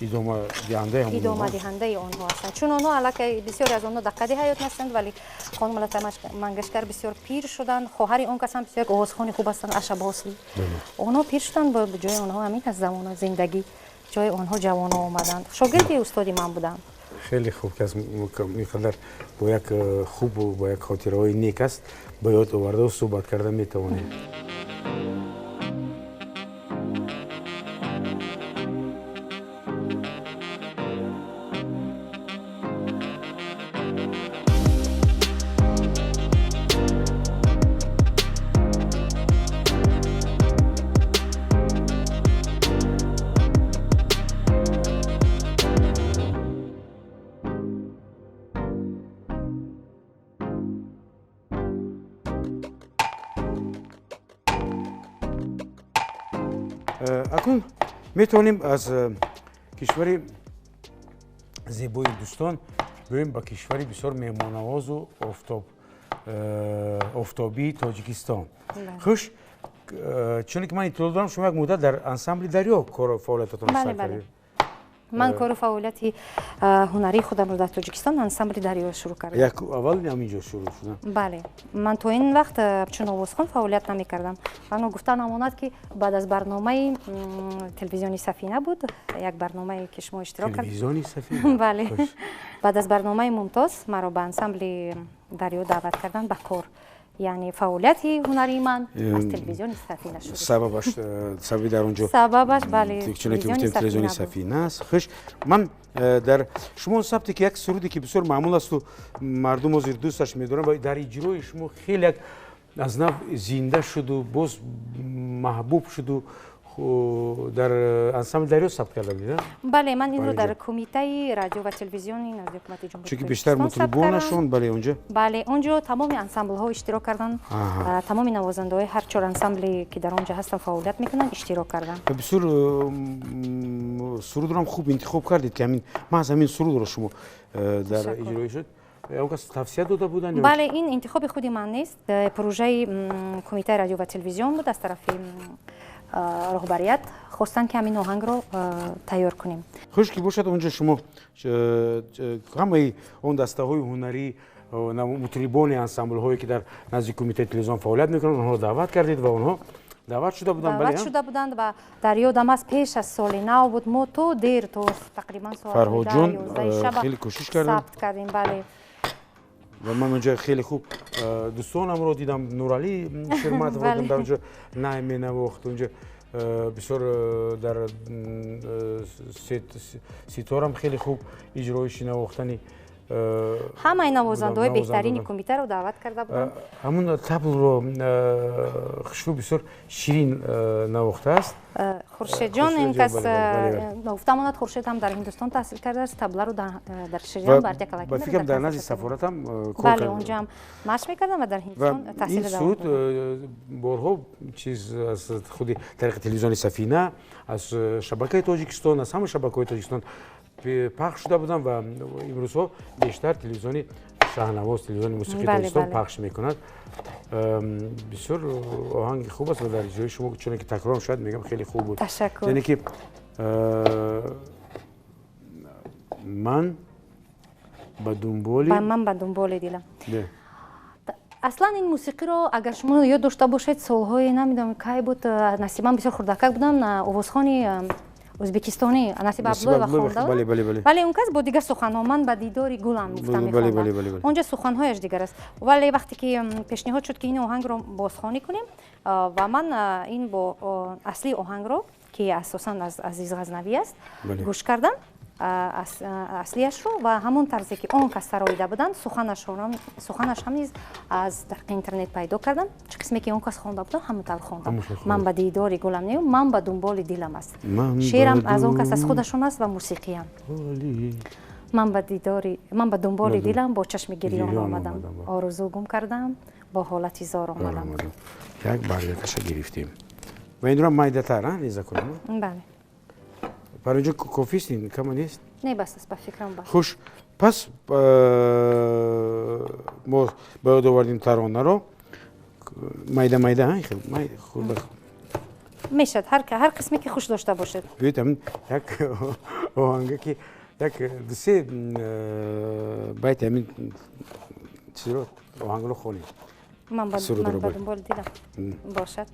идомадиҳандаи онҳо ҳастанд, чун онҳо аллакай бисёре аз онҳо дар қади ҳаёт ҳастанд, вале хонум Лата Мангешкар бисёр пир шуданд. Хоҳари он кас ҳам бисёр овозхони хуб ҳастанд, Аша Босли. Онҳо пир шуданд, ба ҷои онҳо ҳамин аст замона зиндагӣ, ҷои онҳо ҷавонҳо омаданд. Шогирди устоди ман буданд. Хеле хуб ки аз инқадар бо як хубу бо як хотираҳои нек аст ба ёд овардаву суҳбат карда метавонем. Акнун метавонем аз кишвари зебои Ҳиндустон биёем ба кишвари бисёр меҳмоннавозу офтобии Тоҷикистон. Хуш, чуне ки ман иттилоъ дорам, шумо як муддат дар ансамбли Дарё кору фаъолиятатонро сар кардед. Ман кору фаъолияти ҳунарии худамро дар Тоҷикистон ансамбли Дарё шурӯъ кардам. Як аввал ҳаминҷо шурӯъ шуда? Бале, ман то ин вақт чун овозхон фаъолият намекардам. Ано гуфта намонад ки баъд аз барномаи телевизиони Сафина буд, як барномае ки шумо иштирок кард. Телевизиони Сафина? Бале. Баъд аз барномаи Мумтоз маро ба ансамбли Дарё даъват карданд ба кор. Яъне фаъолияти ҳунарии ман аз телевизиони Сафина шуд. Сабабаш, сабаби дар он ҷо, сабабаш бале, чуне ки гуфтем телевизиони Сафина аст. Хуш, ман дар шумо сабте ки як суруде ки бисёр маъмул асту мардум ҳозир дӯсташ медоранд ва дар иҷрои шумо хеле як аз нав зинда шуду боз маҳбуб шуду дар ансамбли Дарё сабт карда будед? Бале, ман инро дар кумитаи радио ва телевизиони назди ҳукумати ҷумҳурии Чунки бештар мутрибонашон, бале, онҷо? Бале, онҷо тамоми ансамблҳо иштирок карданд, тамоми навозандаҳои ҳар чор ансамбле ки дар он ҷо ҳастанд фаъолият мекунанд иштирок карданд. Бисёр сурудро ҳам хуб интихоб кардед ки ҳамин маҳз ҳамин сурудро шумо дар иҷроӣ шуд. Он кас тавсия дода буданд? Бале, ин интихоби худи ман нест, прожаи кумитаи радио ва телевизион буд. Аз тарафи роҳбарият хостанд ки ҳамин оҳангро тайёр кунем. Хуш ки бошад, онҷо шумо ҳамаи он дастаҳои ҳунарӣ, мутрибони ансамблҳое ки дар назди кумитаи телевизион фаъолият мекунанд, онҳоро даъват кардед ва онҳо даъват шуда буданд? Даъват шуда буданд ва дар ёдам аст, пеш аз соли нав буд, мо то дер, то тақрибан соати Фарҳодҷон хеле кӯшиш карданд, сабт кардем. Бале, ва ман онҷо хеле хуб дӯстонамро дидам, Нуралӣ Шерматовро дидам, дар онҷо най менавохт, онҷо бисёр дар ситорам хеле хуб иҷроиши навохтани ҳамаи навозандаҳои беҳтарини кумитаро даъват карда буданд. Ҳамун таблро хушрӯ бисёр ширин навохтааст. Хуршедҷон ин кас гуфта монад, Хуршед ҳам дар Ҳиндустон таҳсил кардааст, табларо дар Шириён Бардия Калакин. Ба фикрам, дар назди сафорат ҳам кор Бале, онҷо ҳам машқ мекардам ва дар Ҳиндустон таҳсил. Ин суруд борҳо чиз аз худи тариқи телевизиони Сафина, аз шабакаи Тоҷикистон, аз ҳама шабакаҳои Тоҷикистон пахш шуда буданд ва имрӯзҳо бештар телевизиони Шаҳнавоз, телевизиони мусиқии Тоҷикистон пахш мекунад. Бисёр оҳанги хуб аст ва дар иҷрои шумо, чуне ки такрорам шояд мегам, хеле хуб буд. Ташаккур. Яъне ки ман ба дунболи Ман ба дунболи дилам. Аслан ин мусиқиро, агар шумо ёд дошта бошед, солҳои, намедонам, кай буд, Насибам бисёр хурдакак будам, овозхони ӯзбекистонӣ Насиба Абдуллоева хонда. Вале он кас бо дигар суханҳо «Ман ба дидори гулам» гуфта мехонда. Онҷа суханҳояш дигар аст. Вале вақте ки пешниҳод шуд, ки ин оҳангро бозхонӣ кунем, ва ман ин бо асли оҳангро, ки асосан аз Азиз Ғазнавӣ аст, гӯш кардам аслияшро ва ҳамон тарзе, ки он кас сароида буданд, суханаш ҳам низ аз тариқи интернет пайдо кардам. Чӣ қисме ки он кас хонда будам, ҳамон тавр хондам. «Ман ба дидори гулам» не, «Ман ба дунболи дилам» аст. Шеърам аз он кас, аз худашон аст ва мусиқиям. Ман ба дидори, ман ба дунболи дилам бо чашми гирён омадам, орзу гум кардам, бо ҳолати зор омадам. Як баргакаша гирифтем ва инро майдатар реза кунам. Бале. Барои инҷо кофист, ин кама нест? Не, бас аст, ба фикрам, бас. Хуш, пас мо ба ёд овардем таронаро майда майда. Мешад ҳар қисме, ки хуш дошта бошед. Биёед, ҳамин як оҳанга, ки як дусе байти ҳамин чизро, оҳангро хонем. Ман ба дунболи дилам бошад.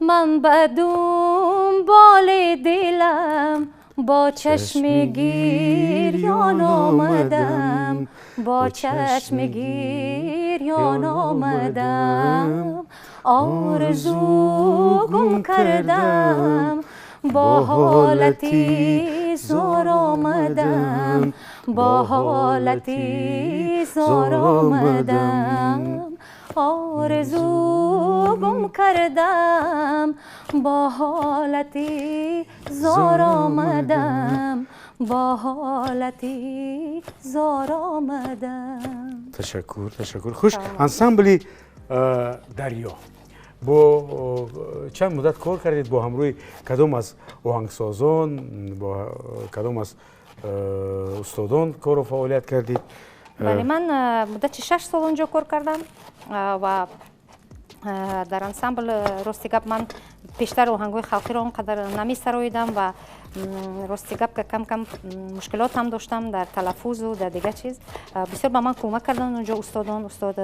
Ман ба дунболи дилам бо чашми гирён омадам, бо чашми гирён омадам, орзу гум кардам, бо ҳолати зор омадам, бо ҳолати зор омадам, орзу гум кардам, бо ҳолати зор омадам, бо ҳолати зор омадам. Ташаккур, ташаккур. Хуш, ансамбли Дарё бо чанд муддат кор кардед? Бо ҳамроҳи кадом аз оҳангсозон, бо кадом аз устодон кору фаъолият кардед? Бале, ман муддати 6 сол онҷо кор кардам ва дар ансамбл, рости гап, ман пештар оҳангҳои халқиро он қадар намесароидам ва рости гап, кам кам мушкилот ҳам доштам дар талаффузу дар дигар чиз. Бисёр ба ман кӯмак карданд онҷо устодон: устод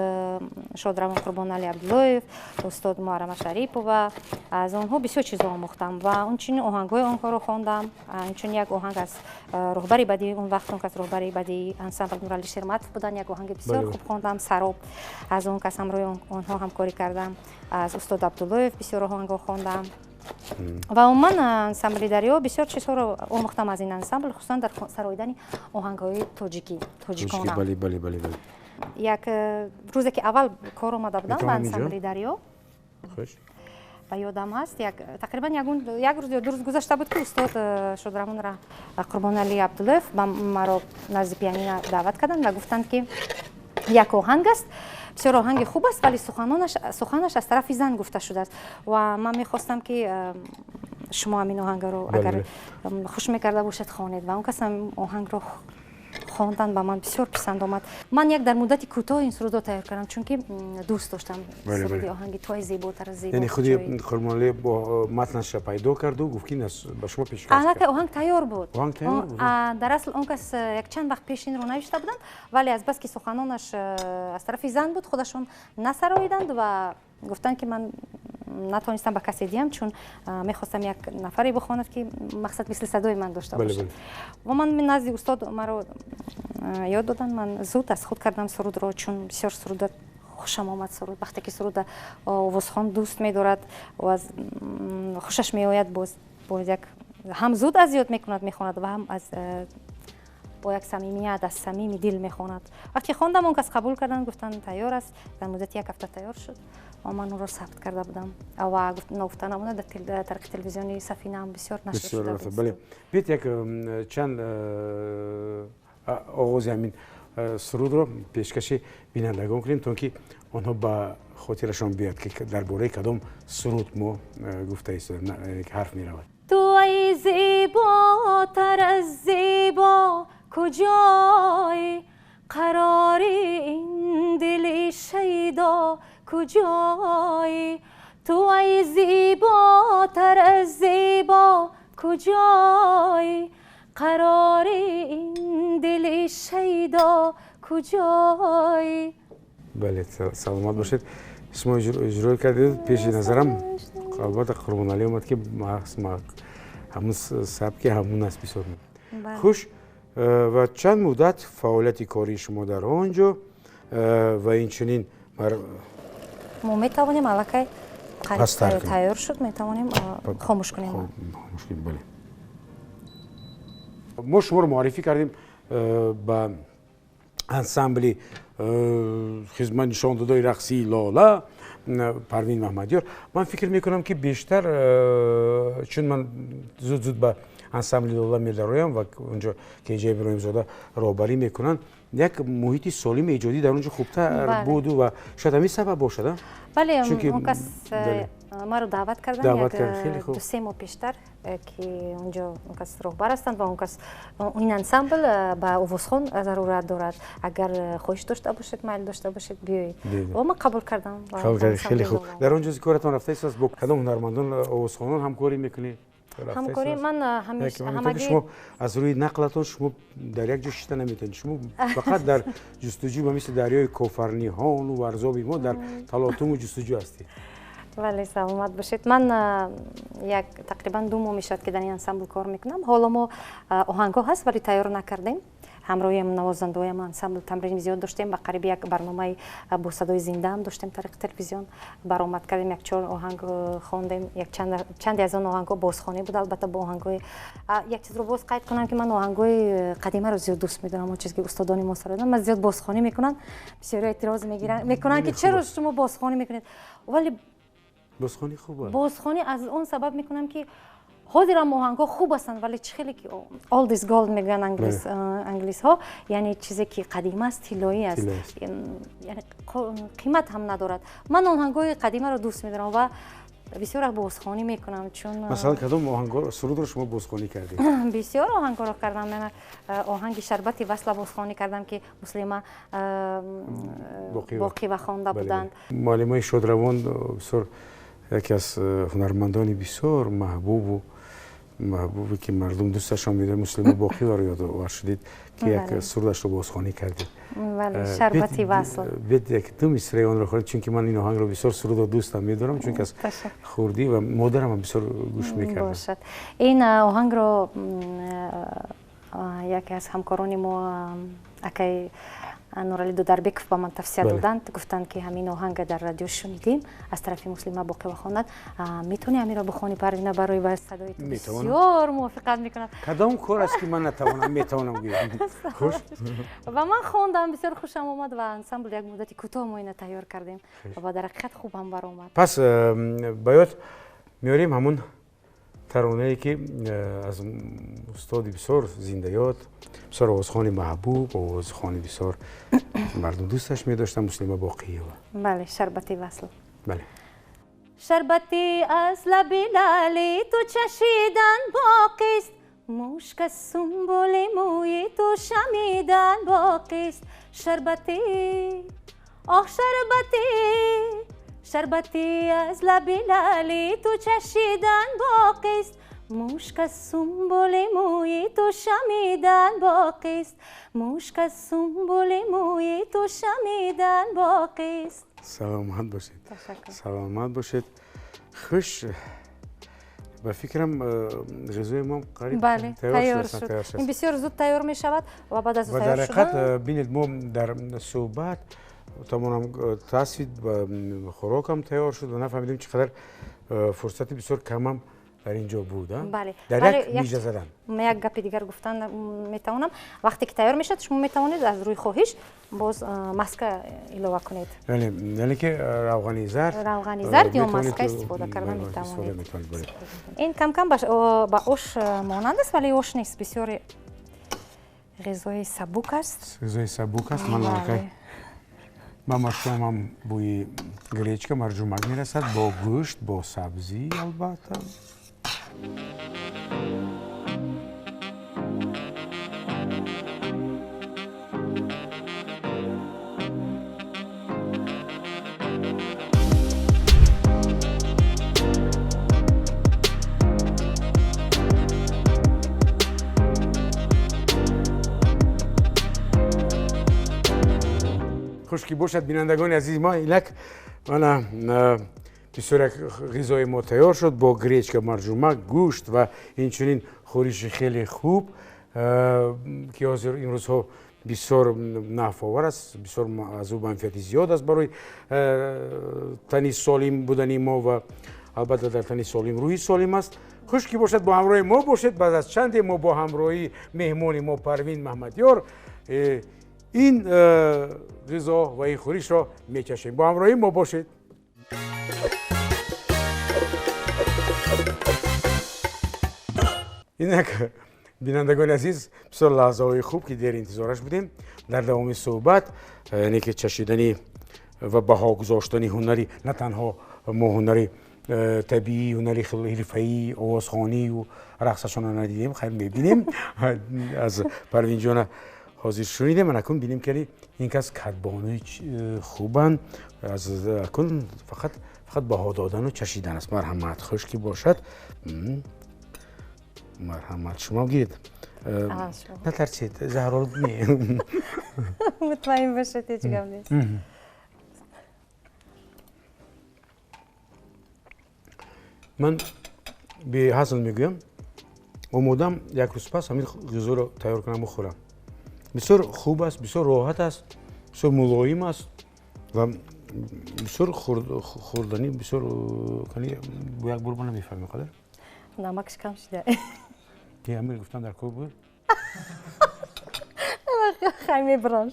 шодравон Қурбоналӣ Абдуллоев, устод Муаррама Шарипова. Аз онҳо бисёр чизо омӯхтам ва ончунин оҳангҳои онҳоро хондам. Инчунин як оҳанг аз роҳбари бадии он вақт, он кас роҳбари бадии ансамбл Нурали Шерматов буданд, як оҳанги бисёр хуб хондам, «Сароб». Аз он кас, ҳамроҳи онҳо ҳамкорӣ кардам. Аз устод Абдуллоев бисёр оҳангҳо хондам ва умуман ансамбли Дарё, бисёр чизҳоро омӯхтам аз ин ансамбл, хусусан дар сароидани оҳангҳои тоҷикӣ, тоҷикона. Як рӯзе, ки аввал кор омада будам ба ансамбли Дарё, ба ёдам ҳаст, тақрибан як рӯз ё 2 рӯз гузашта буд, ки устод шодравон Қурбоналӣ Абдуллоев ба маро назди пианино даъват карданд ва гуфтанд, ки як оҳанг аст, бисёр оҳанги хуб аст, вале суханаш аз тарафи зан гуфта шудааст ва ман мехостам, ки шумо ҳамин оҳангро, агар хуш мекарда бошед, хонед. Ва он кас ҳам оҳангро хондан ба ман бисёр писанд омад. Ман як дар муддати кӯтоҳ ин сурудро тайёр кардам, чунки дӯст доштам суруди оҳанги туай зеботар. Зебо. Яъне худи Қурбоналӣ бо матнаша пайдо карду гуфт, ки ба шумо пешкаш. Аллакай оҳанг тайёр буд. Дар асл он кас як чанд вақт пеш инро навишта буданд, вале аз бас ки суханонаш аз тарафи зан буд, худашон насароиданд ва гуфтанд, ки ман натонистам ба касе диҳам, чун мехостам як нафаре бихонад, ки мақсад мисли садои ман дошта бошад. Ва ман назди устод, маро ёд доданд, ман зуд аз худ кардам сурудро, чун бисёр суруда хушам омад. Суруд, вақте ки суруда овозхон дӯст медорад, хушаш меояд, боз як ҳам зуд аз ёд мекунад, мехонад ва ҳам аз Бо як самимият, аз самими дил мехонад. Вақте хондам, он кас қабул карданд, гуфтанд, тайёр аст. Дар муддати як ҳафта тайёр шуд ва ман онро сабт карда будам ва ногуфта намонад, дар тариқи телевизиони Сафина ҳам бисёр нашр шуда буд. Бале, биёед, як чанд оғози ҳамин сурудро пешкаши бинандагон кунем, то ки онҳо ба хотирашон биёяд, ки дар бораи кадом суруд мо гуфта истодаем, ҳарф меравад. Ту ай зеботар аз зебо куҷоӣ, қарори ин дили шайдо куҷоӣ? Ту ай зеботар аз зебо куҷоӣ, қарори ин дили шайдо куҷоӣ? Бале, саломат бошед. Шумо иҷро кардед, пеши назарам албатта Қурбоналӣ омад, ки ҳамун сабки ҳамун аст. Бисёр хуш. Ва чанд муддат фаъолияти кории шумо дар он ҷо ва инчунин? Мо метавонем, аллакай қариб тайёр шуд, метавонем хомӯш кунем. Хомӯш кунем, бале. Мо шуморо муаррифӣ кардем ба ансамбли хизмат нишондодои рақсии Лола, Парвин Маҳмадёр. Ман фикр мекунам, ки бештар, чун ман зуд зуд ба ансамбли Лола медароям ва онҷо Кенҷа Иброҳимзода роҳбарӣ мекунанд, як муҳити солими эҷодӣ дар он ҷо хубтар буду ва шояд ҳамин сабаб бошад. Бале, он кас маро даъват карданд як 2-се моҳ пештар, ки онҷо он кас роҳбар ҳастанд ва он кас ин ансамбл ба овозхон зарурат дорад, агар хоҳиш дошта бошед, майл дошта бошед, биёед. Ва ман қабул кардам. Хеле хуб. Дар он ҷо коратон рафта истааст, бо кадом ҳунармандон, овозхонон ҳамкорӣ мекунед? Ҳамкорӣ ман ҳамагӣ. Шумо аз рӯи нақлатон, шумо дар як ҷо шита наметавонед, шумо фақат дар ҷустуҷӯ, ба мисли дарёи Кофарниҳону Варзоби мо, дар талотуму ҷустуҷӯ ҳастед. Бале, саломат бошед. Ман як тақрибан 2 моҳ мешавад, ки дар ин ансамбл кор мекунам. Ҳоло мо оҳангҳо ҳаст, вале тайёр накардем. Ҳамроҳиам навозандаҳоям ансамбл тамрини зиёд доштем ва қариби як барномаи бо садои зиндаам доштем, тариқи телевизион баромад кардем, як чор оҳанг хондем. Як чанде аз он оҳангҳо бозхонӣ буд, албатта, бо оҳангҳои. Як чизро боз қайд кунам, ки ман оҳангҳои қадимаро зиёд дӯст медорам, он чизе ки устодони мо сароиданд. Ман зиёд бозхонӣ мекунам, бисёриҳо эътироз мекунанд, ки чаро шумо бозхонӣ мекунед, вале бозхонӣ хуб аст. Бозхонӣ аз он сабаб мекунам, ки ҳозирам оҳангҳо хуб ҳастанд, вале чӣ хеле ки old is gold мегӯянд англисҳо, яъне чизе ки қадим аст, тиллоӣ аст, яъне қимат ҳам надорад. Ман оҳангҳои қадимаро дӯст медорам ва бисёр бозхонӣ мекунам, чун Масалан, кадом оҳангҳо, сурудро шумо бозхонӣ кардед? Бисёр оҳангҳоро кардам. Ман оҳанги «Шарбати васла» бозхонӣ кардам, ки Муслима Боқиева хонда буданд. Муаллимаи шодравон, бисёр яке аз ҳунармандони бисёр маҳбубу маҳбубе, ки мардум дӯсташон медорад, Муслима Боқиеваро ёдовар шудед, ки як сурудашро бозхонӣ кардед. «Шарбати васл». Бед, як ду мисраи онро хонед, чунки ман ин оҳангро бисёр, сурудро дӯстам медорам, чунки аз хурдӣ ва модарам бисёр гӯш мекардам. Бошад. Ин оҳангро яке аз ҳамкорони мо, акай Нурали Дударбеков, ба ман тавсия доданд. Гуфтанд, ки ҳамин оҳанга дар радио шунидем, аз тарафи Муслима Боқиева хонад, метавонӣ ҳаминро бихонӣ, Парвина, барои ба садои ту бисёр мувофиқат мекунад. Кадом кор аст, ки ман натавонам, метавонам гӯям. Хуш. Ва ман хондам, бисёр хушам омад ва ансамбл як муддати кӯтоҳ мо ина тайёр кардем ва дар ҳақиқат хуб ҳам баромад. Пас ба ёд меорем ҳамун таронае, ки аз устоди бисёр зиндаёд, бисёр овозхони маҳбуб, овозхони бисёр мардум дӯсташ медоштанд, Муслима Боқиева. Бале, «Шарбати васл». Бале. Шарбати аз лаби лали ту чашидан боқист, мушк аз сумбули мӯи ту шамидан боқист. Шарбати, оҳ, шарбати, шарбати аз лаби лали ту чашидан боқист, мушк аз сумбули мӯи ту шамидан боқист, мушк аз сумбули мӯи ту шамидан боқист. Саломат бошед, саломат бошед. Хуш, ба фикрам, ғизои мо қариб Бале, тайёр шуд. Ин бисёр зуд тайёр мешавад ва баъд аз ва дар ҳақиқат, бинед, мо дар суҳбат тамонам тасвид, хӯрокам тайёр шуд ва нафаҳмидем, чӣ қадар фурсати бисёр камам дар дар ин ҷо буд. Бале. Дар як мижа задан. Як гапи дигар гуфтан метавонам. Вақте ки тайёр мешавад, шумо метавонед аз рӯи хоҳиш боз маска илова кунед. Яъне ки равғани зард. Равғани зард ё маска истифода карда метавонед. Ин кам-кам ба ош монанд аст, вале ош нест. Бисёр ғизои сабук аст. Ғизои сабук аст. Ман аллакай ба машомам бӯи гречка марҷумак мерасад бо гӯшт, бо сабзӣ албатта. Хуш ки бошад, бинандагони азизи мо, инак мана бисёр як ғизои мо тайёр шуд бо гречка, марҷумак, гӯшт ва инчунин хӯриши хеле хуб, ки ҳозир имрӯзҳо бисёр нафъовар аст, бисёр аз ӯ манфиати зиёд аст барои тани солим будани мо ва албатта дар тани солим рӯҳи солим аст. Хуш ки бошад, бо ҳамроҳи мо бошед. Баъд аз чанде мо бо ҳамроҳии меҳмони мо Парвин Маҳмадёр ин ғизо ва ин хӯришро мечашем. Бо ҳамроҳии мо бошед. Инак бинандагони азиз, бисёр лаҳзаҳои хуб ки дер интизораш будем. Дар давоми суҳбат, яъне ки чашидани ва баҳо гузоштани ҳунари на танҳо мо ҳунари табиӣ, ҳунари ҳирфаӣ, овозхонию рақсашонро надидем, хайр мебинем. Аз Парвинҷона ҳозир шунидем. Акун бинем ки ин кас кадбонуи хубанд. Аз акун фақат баҳо додану чашидан аст. Марҳамат, хуш ки бошад. Марҳамат, шумо гиред. Натарсед, заҳролуд не. Мутмаин бошед, ҳеҷ гап нест. Ман беҳазл мегӯям, омодам як рӯз пас ҳамин ғизоро тайёр кунам бихӯрам. Бисёр хуб аст, бисёр роҳат аст, бисёр мулоим аст ва бисёр хӯрданӣ, бисёр як бор намефаҳмем қадар. Намакш кам шуда. Амир гуфтам дар кор буд. Хай мебарам.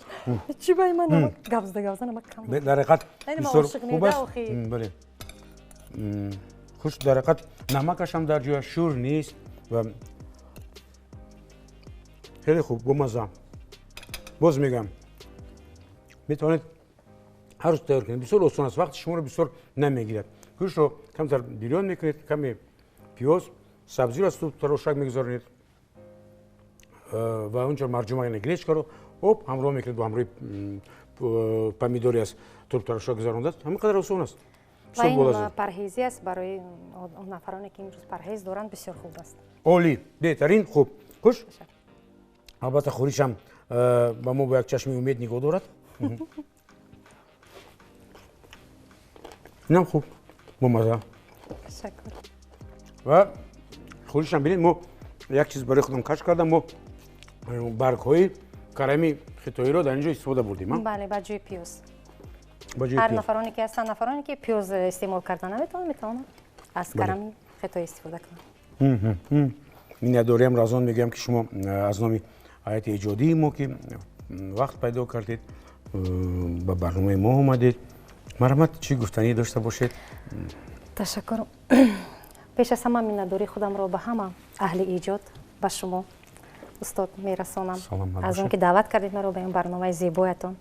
Чӣ ба ман намак гавзда гавзда намак кам. Дар ҳақиқат бисёр хуб аст. Бале. Хуш дар ҳақиқат намакаш ҳам дар ҷояш, шӯр нест ва хеле хуб, бомазза. Боз мегӯям, метавонед ҳар рӯз тайёр кунед. Бисёр осон аст, вақти шуморо бисёр намегирад. Гӯштро камтар бирён мекунед, каме пиёз, сабзиро аз тарошак мегузаронед ва онҷо марҷумак, яъне гречкаро об ҳамроҳ мекунед бо ҳамроҳи помидори аз турбтарошак гузарондааст. Ҳамин қадар осон аст. Ва ин парҳезӣ аст барои он нафароне ки имрӯз парҳез доранд, бисёр хуб аст. Олӣ, беҳтарин, хуб. Хуш, албатта хӯришам ба мо бо як чашми умед нигоҳ дорад. Инам хуб, бомазза. Ташаккур. Ва хӯришам бинед, мо як чиз барои худам кашф кардам. Мо баргҳои карами хитоиро дар ин ҷо истифода бурдем. Бале, ба ҷои пиёз. Ҳар нафароне ки ҳастанд, нафароне ки пиёз истеъмол карда наметавонанд, метавонанд аз карами хитоӣ истифода кунанд. Миннатдориам аз он мегӯям ки шумо аз номи ҳайати эҷодии мо ки вақт пайдо кардед, ба барномаи мо омадед. Марҳамат, чӣ гуфтанӣ дошта бошед? Ташаккур. Пеш аз ҳама миннатдории худамро ба ҳама аҳли эҷод, ба шумо устод мерасонам, аз он ки даъват кардед маро ба ин барномаи зебоятон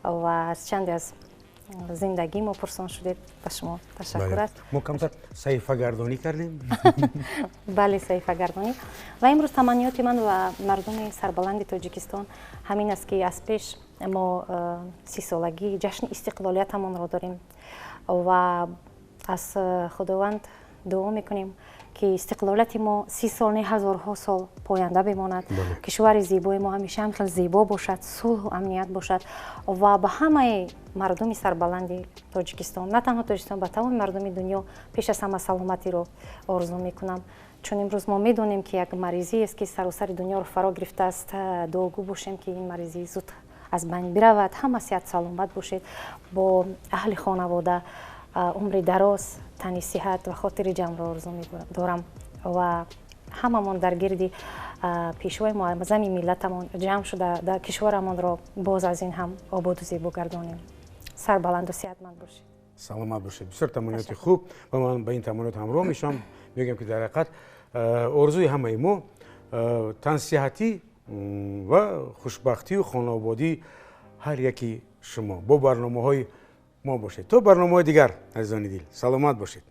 ва аз чанде аз зиндагии мо пурсон шудед. Ба шумо ташаккур аст. Мо камтар саҳифагардонӣ кардем. Бале, саҳифагардонӣ. Ва имрӯз таманниёти ман ва мардуми сарбаланди Тоҷикистон ҳамин аст, ки аз пеш мо 30-солагии ҷашни истиқлолиятамонро дорем ва аз Худованд дуо мекунем ки истиқлолияти мо 30 сол не, ҳазорҳо сол поянда бимонад. Кишвари зебои мо ҳамеша ҳам хел зебо бошад, сулҳу амният бошад ва ба ҳамаи мардуми сарбаланди Тоҷикистон, на танҳо Тоҷикистон, ба тамоми мардуми дунё пеш аз ҳама саломатиро орзу мекунам. Чун имрӯз мо медонем ки як маризиест ки саросари дунёро фаро гирифтааст. Дуогӯ бошем ки ин маризӣ зуд аз байн биравад. Ҳама сиҳат саломат бошед, бо аҳли хонавода Умри дароз, тани сиҳат ва хотири ҷамъро орзу дорам ва ҳамамон дар гирди пешвои муаззами миллатамон ҷамъ шуда, дар кишварамонро боз аз ин ҳам ободу зебо гардонем. Сарбаланду сиҳатманд бошед. Саломат бошед. Бисёр таманниёти хуб ва ман ба ин таманниёт ҳамроҳ мешавам. Мегӯям, ки дар ҳақиқат орзуи ҳамаи мо тансиҳатӣ ва хушбахтию хонаободии ҳар яки шумо. Бо барномаҳои мо бошед то барномаҳои дигар, азизони дил, саломат бошед.